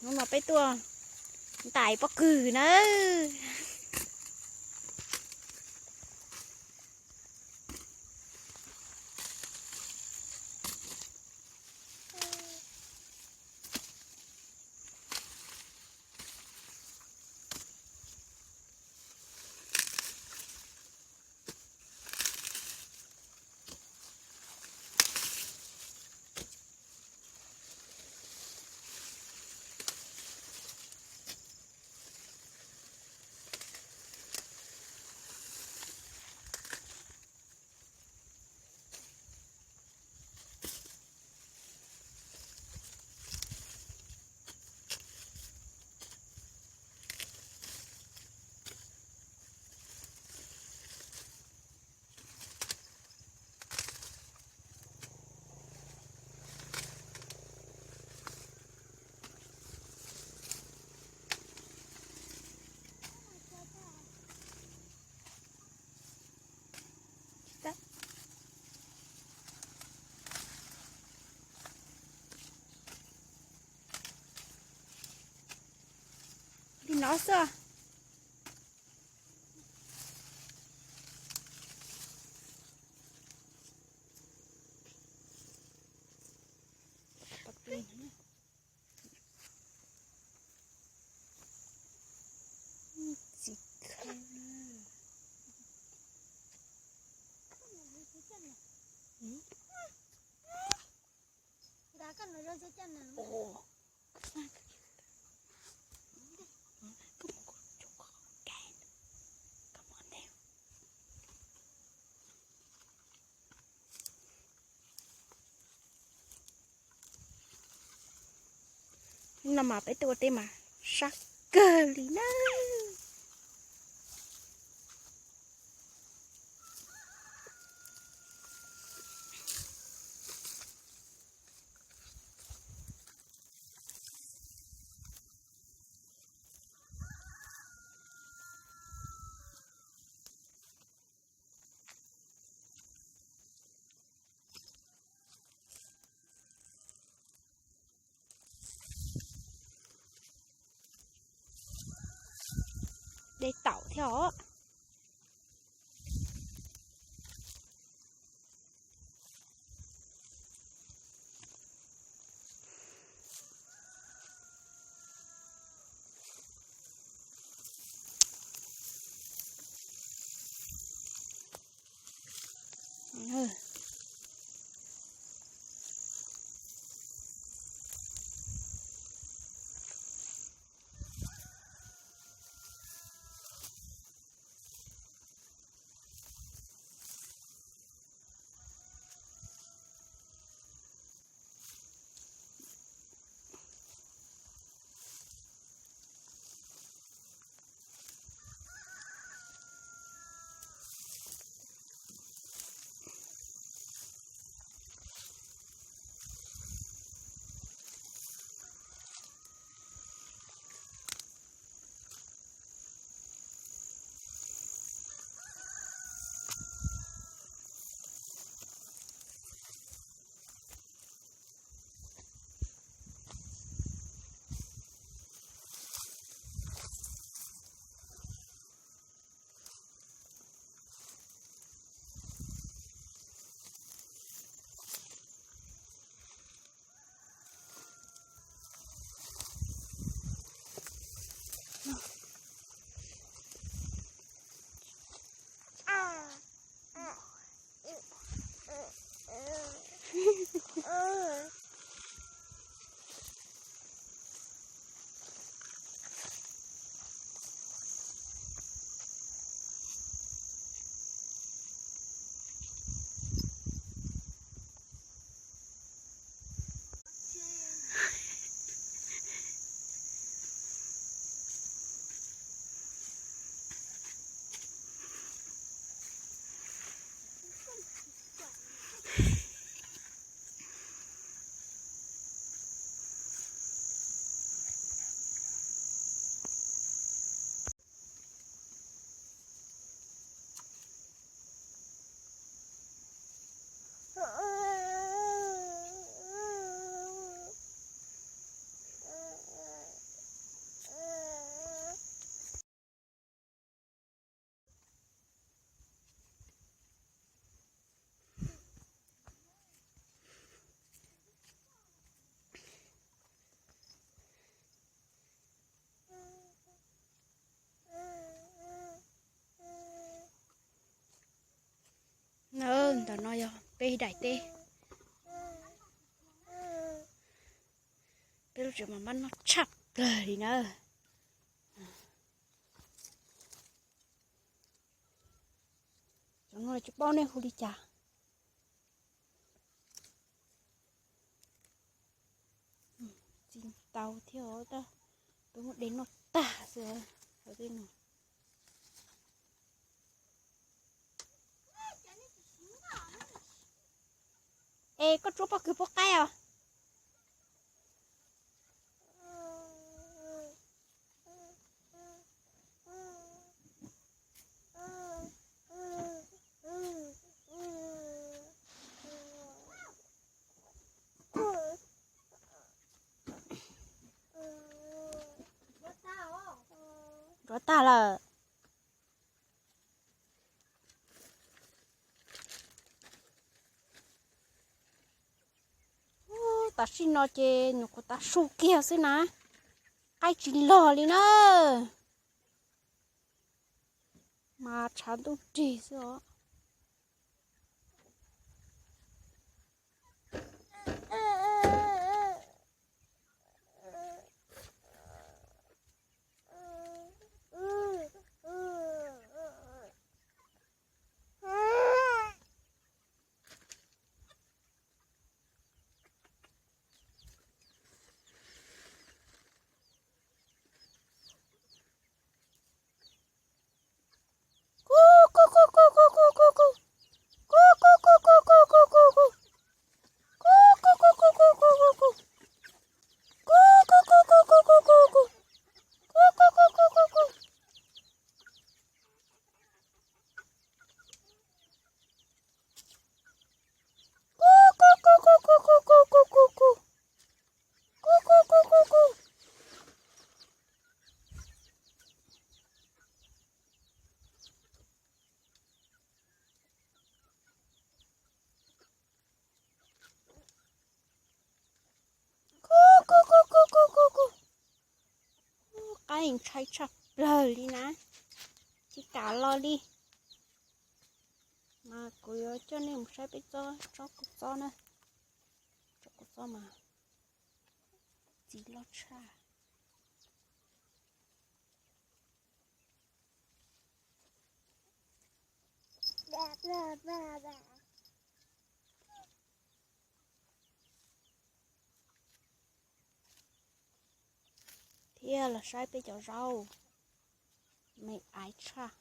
Hnub no peb tuaj ntais pob kws nawb. Li no xwb. No mas peb tuaj ua teb mas sab kawg li na. De taum thiab os. Daim teb, peb lub tsev mas npab noj tshaj plaws li na. Cov no tsis paub nej hu li cas. Txiv ntau thiab, tab tus muab de noj tag xwb. Es koj tsuab pob kws puab qaib os? Tsuab tag lawm. Tam sim no ces nyuam qhuav tav su kiag xwb na, qaib tsis log li na, mas tshav ntuj rig xwb os. Qaib ntshai tshaj plaws li na, tsis kam los li. Mas kuv yuav coj nej mus saib peb tsob, tsob kua txob na. Tsob kua txob mas txiv loj tshaj. Thiab los saib peb cov zaub, me aiv tshaj.